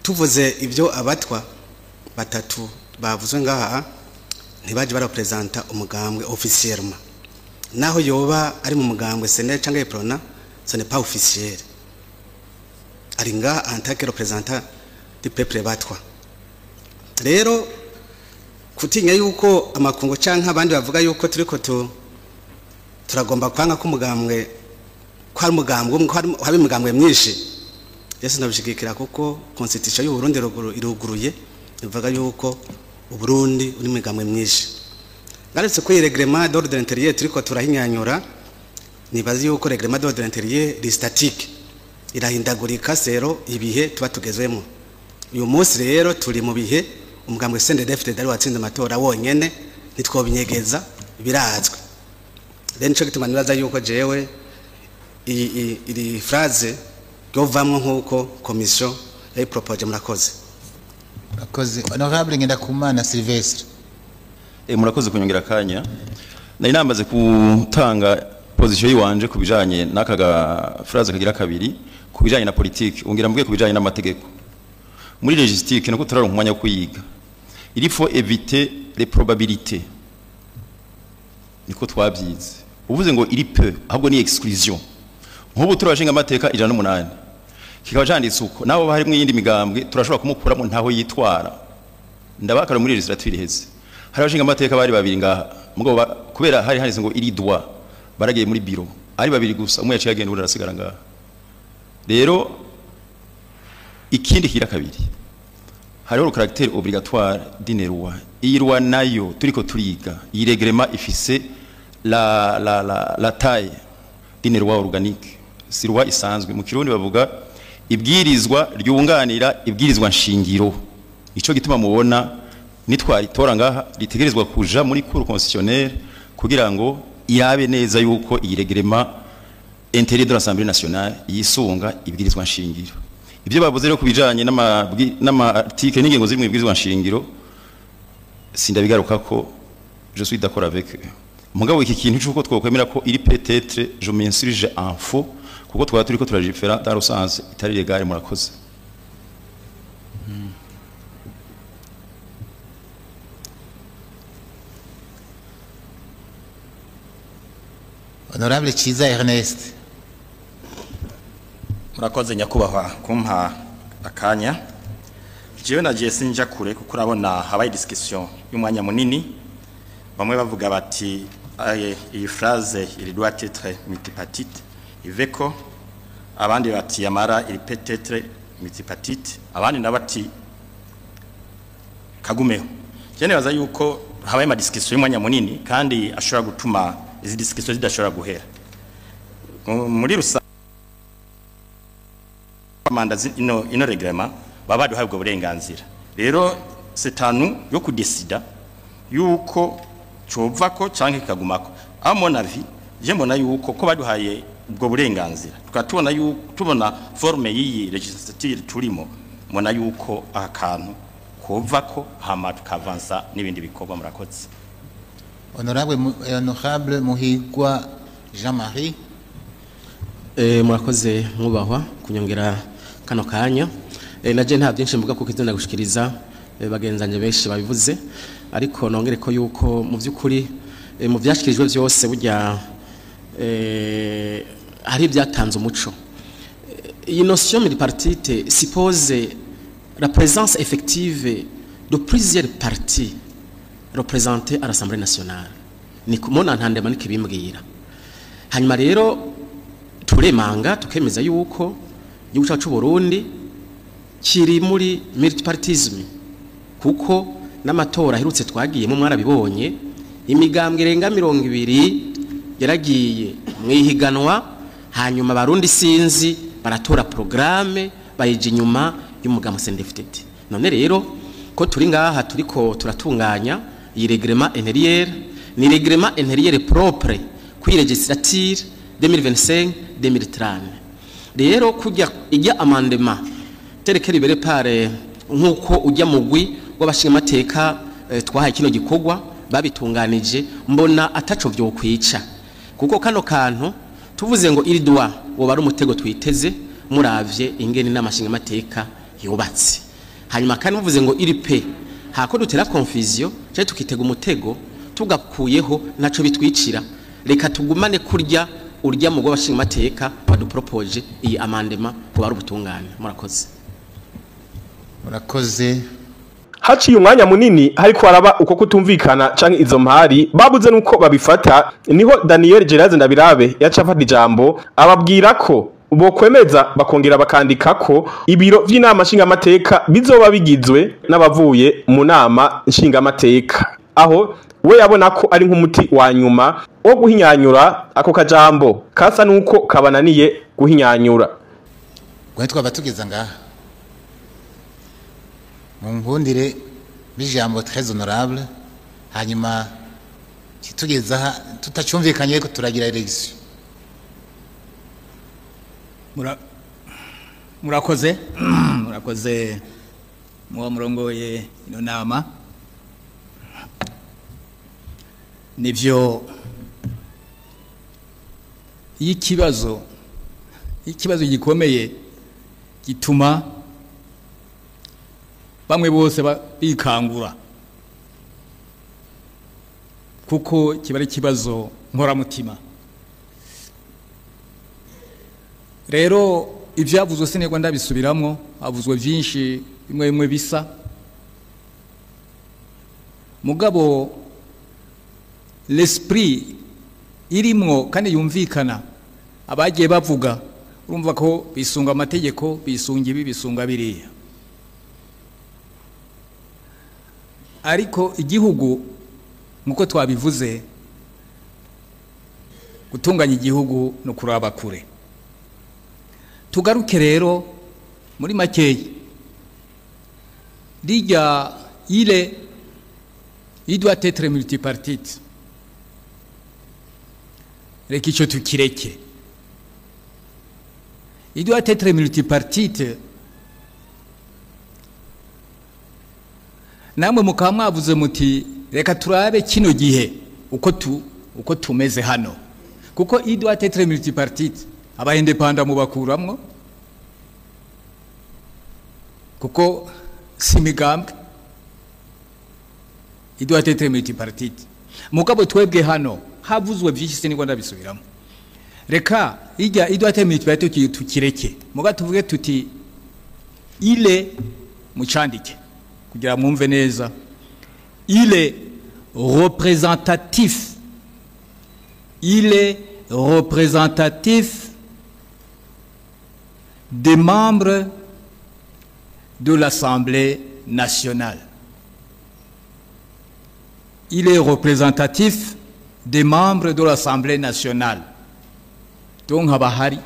Tuvuze ibyo abatwa batatu bavuzwe ngaha, ntibaje barapresenta umugambwe officiellement. Naho yoba ari mu mugambwe CNL cyangwa UPRONA, ce n'est pas officiel. Ari ngaha en tant que représentant du peuple batwa. Rero kutinya yuko amakungo canke abandi bavuga yuko turiko turagomba kwanga ko umugambwe, ko ari umugambwe umwe, ko hari imigambwe myinshi, Yesu nabishigikira, kuko constitution y'u Burundi iruguruye, ivuga yuko u Burundi uri imigambwe myinshi. Ngarutse ko règlement d'ordre intérieur turiko turahinyanyura, nibazi yuko règlement d'ordre intérieur ri statique, irahindagurika selon ibihe tuba tugezwemo. Uyu munsi rero turi mu bihe umugambwe CNDD-FDD ari watsinze amatora wonyene, ntitwobinyegeza, birazwi. Rero nico gituma nibaza yuko jewe iri phrase yovamwo nkuko commission yayipropoje. Murakoze. Murakoze. Honorable Ngendakumana Sylvestre. Murakoze kunyongera akanya. Nari namaze gutanga position yiwanje ku bijanye n'aka ga phrase kagira kabiri ku bijanye na politique, ungira mvuge ku bijanye n'amategeko. Muri légistique nuko turaronka umwanya wo kuyiga. Il faut éviter les probabilités. Niko twabyize. Uvuze ngo il peut, ahubwo ni exclusion. Nk'ubu turabashinga amateka 108. Kikaba canditse uko nabo harimwo iyindi migambwe turashobora kumukuramo ntaho yitwara. Ndabakara muri législature iheze. Hari abashinga amateka bari babiri ngaha. Mugabo kubera hari handitse ngo il doit, baragiye muri bureau. Ari babiri gusa, umwe yaciye agenda undi arasigara ngaha. Rero ikindi kira kabiri, hariho le caractère obligatoire d'une loi. Iyi loi nayo turiko turiga, iyi règlement ifise la taille d'une loi organique. Si loi isanzwe, mu Kirundi bavuga ibwirizwa ryunganira ibwirizwa nshingiro. Ico gituma mubona nitwari tora ngaha ritegerezwa kuja muri cour constitutionnelle kugira ngo irabe neza yuko iyi règlement intérieur de l'Assemblée nationale yisunga ibwirizwa nshingiro. Ibyo bavuze rero kubijanye n'ama article n'ingingo ziri mu ibwirizwa nshingiro sindabigaruka ko je suis d'accord avec eux. Mugabo iki kintu cyuko twokwemera ko il peut-être, je m'insurge en faux, kuko twaba turiko turajifera dans le sens itari légal. Murakoze. Honorable Ciza Ernest. Murakoze nyakubahwa kumpa akanya. Jewe nagiye sinja kure kuko urabona habaye discussion y'umwanya munini, bamwe bavuga bati iyi phrase il doit être multipartite iveko, abandi bati yamara il peut être multipartite, abandi nabo bati kagumeho. Je nibaza yuko habaye ama discussion y'umwanya munini kandi ashobora gutuma izi discussion zidashobora guhera. Muri rusange manda ino règlement baba baduhaye ubwo burenganzira. Rero c'est à nous yo kudesida yuko covako canke kikagumako. À mon avis, je mbona yuko ko baduhaye ubwo burenganzira, tukaba tubona yuko tubona forme y'iyi législature turimo, mbona yuko aka kantu kovako hama tukavansa n'ibindi bikorwa. Murakoze. Honorable Muhigwa Jean-Marie. Murakoze mwubahwa kunyongera kano kanya. Naje nta byinshi mvuga kuko ivyo ndagushikiriza bagenzanje benshi babivuze, ariko nongere ko yuko mu byukuri mu byashikirijwe byose burya hari ibyatanze umuco. Iyi notion multipartite suppose la présence effective de plusieurs partis représentés à l'Assemblée nationale. Ni kumona ntandema nikibimbwira. Hanyuma rero turemanga tukemeza yuko igihugu cyacu Burundi kiri muri multipartisme, kuko n'amatora aherutse twagiyemo mwarabibonye, imigambwe irenga 20 yaragiye mwihiganwa, hanyuma Abarundi sinzi baratora programme bayije inyuma y'umugambwe CNDD-FDD. None rero ko turi ngaha turiko turatunganya iyi règlement intérieur, ni règlement intérieur propre kuri législature 2025 2030. Rero kujya ijya amendement tel que libéré par nkuko ujya mugwi w'abashinga amateka twahaye kino gikorwa babitunganije, mbona ataco vyokwica, kuko kano kantu tuvuze ngo il doit woba ari umutego twiteze muravye ingene n'amashinga amateka yubatse. Hanyuma kandi muvuze ngo iri pe hako dutera confusion cyangwa tukitega umutego tugakuyeho naco bitwicira. Reka tugumane kurya urya mu gw'abashinga mateka badupropoje iyi amendement ko bari ubutungane. Murakoze. Murakoze. Haciye umwanya munini hariko haraba uko kutumvikana canke izo mpari babuze nuko babifata, niho Daniel Gerard Ndabirabe yaca afata ijambo ababwira ko bokwemeza bakongera bakandika ko ibiro vy'inama nshingamateka bizoba bigizwe n'abavuye mu nama nshingamateka, aho we yabona ko ari nk'umuti wa nyuma wo guhinyanyura ako kajambo kasa nuko kabananiye guhinyanyura. Gwe twaba tugeza ngaha munkundire bijambo très honorable, hanyuma kitugeza tutacumvikanye ko turagira election. Murakoze murakoze muwa murongoye ino nama. Nivyo ikibazo gikomeye gituma bamwe bose bikangura, kuko kiba ari ikibazo nkoramutima. Rero ivyavuzwe sinigwa ndabisubiramwo, havuzwe byinshi bimwe bimwe bisa, mugabo l'esprit irimwo kandi yumvikana. Abagiye bavuga urumva ko bisunga amategeko, bisunga ibi, bisunga biriya, ariko igihugu nkuko twabivuze, gutunganya igihugu no kuraba kure. Tugaruke rero muri makeyi rijya ile il doit être multipartite, reka icyo tukireke. Il doit être multipartite. Namwe mukaba mwavuze muti reka turabe kino gihe uko tumeze hano, kuko il doit être multipartite aba independant mubakuramwo, kuko si migambwe. Il doit être multipartite. Mugabo twebwe hano havuzwe byinshi sinigwa ndabisubiramo. Reka ijya il doit être multipartite tukireke, muga tuvuge tuti ile mucandike kugira mwumve neza, il est représentatif, il est représentatif des membres de l'Assemblée nationale. Il est représentatif des membres de l'Assemblée nationale. Donc habahari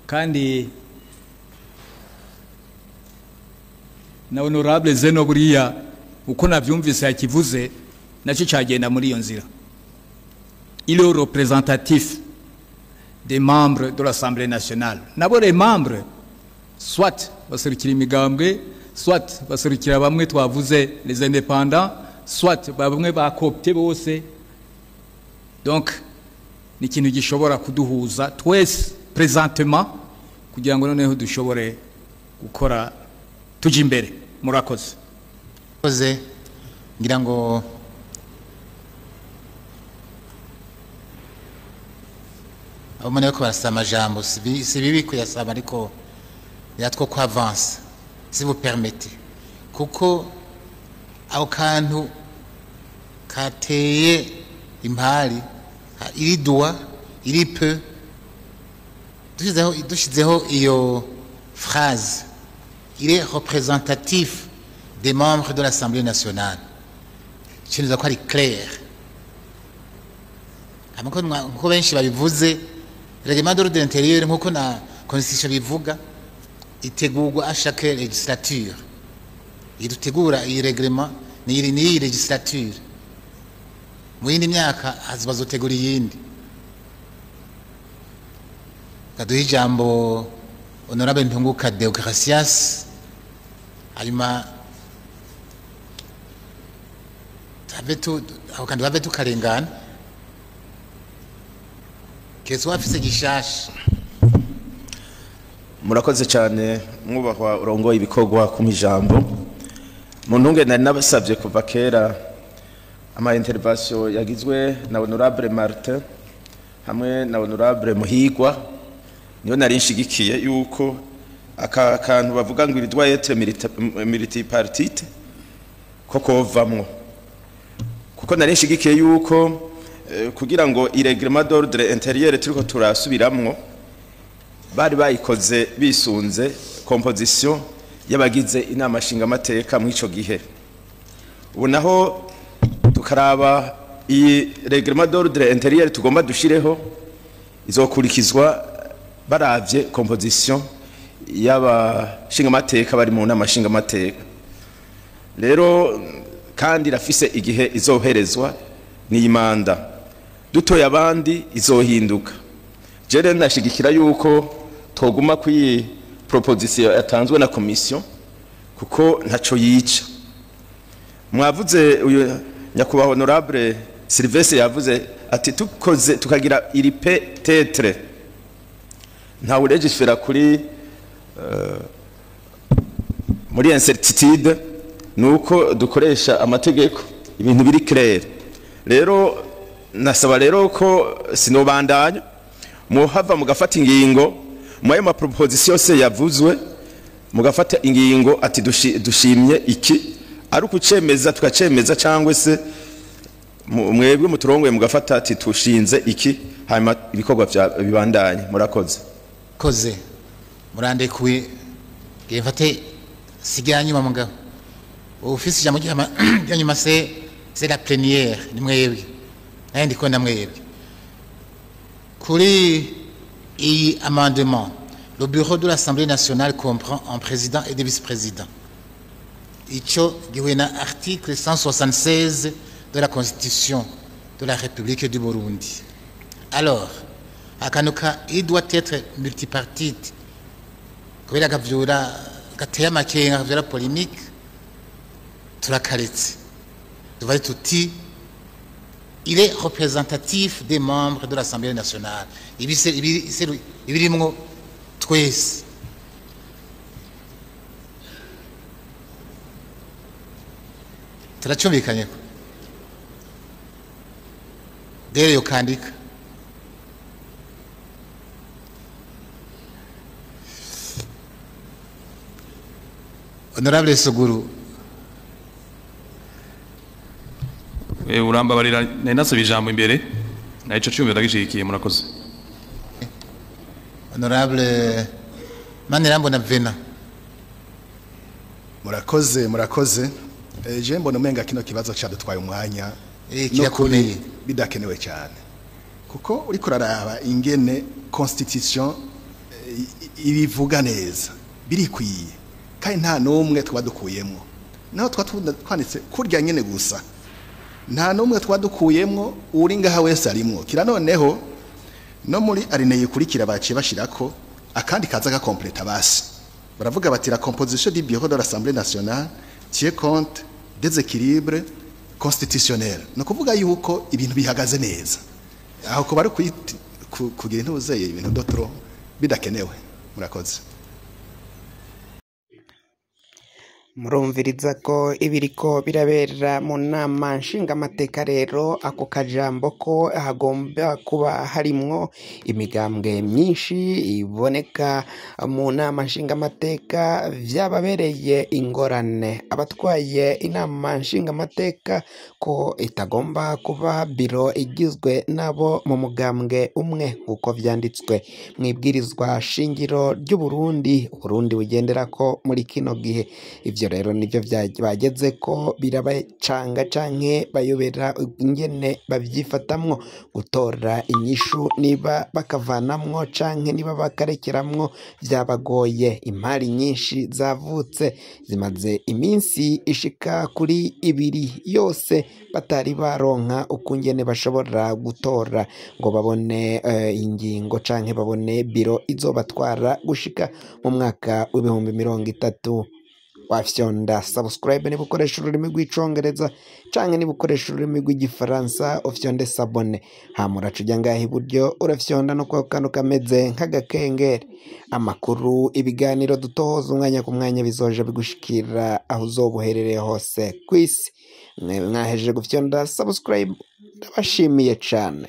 kandi na honorable Zeno buriya uko navyumvise yakivuze nacyo cyagenda muri iyo nzira. Il est représentatif des membres de l'Assemblée nationale. Nabo les membres soit baserukira imigambwe, soit baserukira bamwe twavuze les indépendants, soit bamwe bakopte bose. Donc ni ikintu gishobora kuduhuza twese présentement kugira ngo noneho dushobore gukora tujya imbere. Murakoze. Murakoze. Ngira ngo abo mune ko barasaba amajambo si bibi kuyasaba, ariko yatwo ko avance si vous permettez, kuko aho kantu kateye impari iri doit iri peu dushizeho iyo phrase il est représentatif des membres de l'Assemblée nationale, kintu ko ari clair. Nkuko benshi babivuze, règlement d'ordre intérieur nkuko na constitution bivuga itegurwa à chaque législature. Idutegura iyi règlement ni iyi législature, mu yindi myaka hazobazotegura iyindi. Kaduha ijambo honorable Ntunguka Deogracias, hanyuma aho kandi have tukarengana. Keretse wafise gishasha. Murakoze cyane, mwubahwa urongoye ibikorwa, ku ijambo. Mu ntunge nari nabasabye kuva kera, ama intervention yagizwe na honorable Martin hamwe na honorable Muhigwa niyo nari nshigikiye, yuko aka kantu bavuga ngo il doit être multipartite ko kovamwo, kuko nari nshigikiye yuko kugira ngo i règlement d'ordre intérieur turiko turasubiramwo bari bayikoze bisunze composition y'abagize inama nshingamateka mw'ico gihe. Ubu naho tukaraba iyi règlement d'ordre intérieur tugomba dushireho, izokurikizwa baravye composition y'abashingamateka bari mu nama nshingamateka. Rero kandi irafise igihe izoherezwa n'iyi manda, dutoye abandi izohinduka. Jere ndashigikira yuko twoguma kuri proposition yatanzwe na commission, kuko ntaco yica. Mwavuze, uyu nyakubahwa honorable Sylvestre yavuze ati tukoze tukagira iri peut-être ntawe légiféra kuri muri incertitude, nuko dukoresha amategeko ibintu biri clair. Rero nasaba rero ko sinobandanya, muhava mugafata ingingo mu ayo ma proposition yose yavuzwe, mugafata ingingo ati dushimye iki, ari ukucemeza tukacemeza, cyangwa se mwebwe muturongoye mugafata ati tushinze iki, hanyuma ibikorwa vya bibandanye. Murakoze. Koze murandekuye, ngiye mfate sigira nyuma. Mugabo ufise ijambo rya nyuma, c'est la plénière, ni mwebwe, naye ndiko ndamwebwe. Kuri iyi amendement, le bureau de l'Assemblée nationale comprend un président et des vice-présidents. Ico gihuye na article 176 de la Constitution de la République du Burundi. Alors akantu ka il doit être multipartite, kubera kavyura gateye amakenga, kavyura polémique, turakaretse, tuvaye tuti il est représentatif des membres de l'Assemblée nationale. Ibirimwo twese. Turacyumvikanye ko rero yokandika. Honorable Suguru. Urambabarira, nari nasaba ijambo imbere na ico cyumviro ndagishigikiye. Murakoze. Honorable Manirambona Vena. Murakoze, murakoze. Je mbona umenga kino kibazo cyadutwaye umwanya Kirakomeye. Nukuri bidakenewe cyane, kuko uriko uraraba ingene constitution ibivuga neza, birikwiye, kandi nta n'umwe tuba dukuyemwo. Naho tuba twanditse kurya nyene gusa, nta n'umwe tuba dukuyemwo, uri ngaha wese arimwo. Kira noneho no muri alinéa ikurikira baciye bashirako akandi kaza gakompleta. Basi baravuga bati la composition du bureau de l'Assemblée nationale tient compte des équilibres constitutionnels. Ni ukuvuga yuko ibintu bihagaze neza aho kuba ari kugira intuzeye ibintu dotro bidakenewe. Murakoze. Murumviriza ko ibiriko birabera mu nama nshingamateka. Rero ako kajambo ko hagomba kuba harimwo imigambwe myinshi iboneka mu nama nshingamateka vyababereye ingorane abatwaye inama nshingamateka, ko itagomba kuba biro igizwe nabo mu mugambwe umwe, nk'uko vyanditswe mu ibwirizwa shingiro ry'u Burundi, Burundi bugenderako muri kino gihe. Ivyo rero nivyo bageze ko birabacanga canke bayobera ingene babyifatamwo gutora inyishu, niba bakavanamwo canke niba bakarekeramwo vyabagoye. Impari nyinshi zavutse, zimaze iminsi ishika kuri 2 yose batari baronka ukungene bashobora gutora ngo babone ingingo canke babone biro izobatwara gushika mu mwaka w'2030. Wafyonda subscribe niba ukoresha ururimi rw'icongereza, canke niba ukoresha ururimi rw'igifaransa ufyonde s'abonner. Hama uraca uja ngaha iburyo, urafyonda no kwa kantu kameze nk'agakengeri. Amakuru, ibiganiro dutohoza umwanya ku mwanya bizoja bigushikira aho uzoba uherereye hose kw'isi. Mwe mwahejeje gufyonda subscribe, ndabashimiye cane.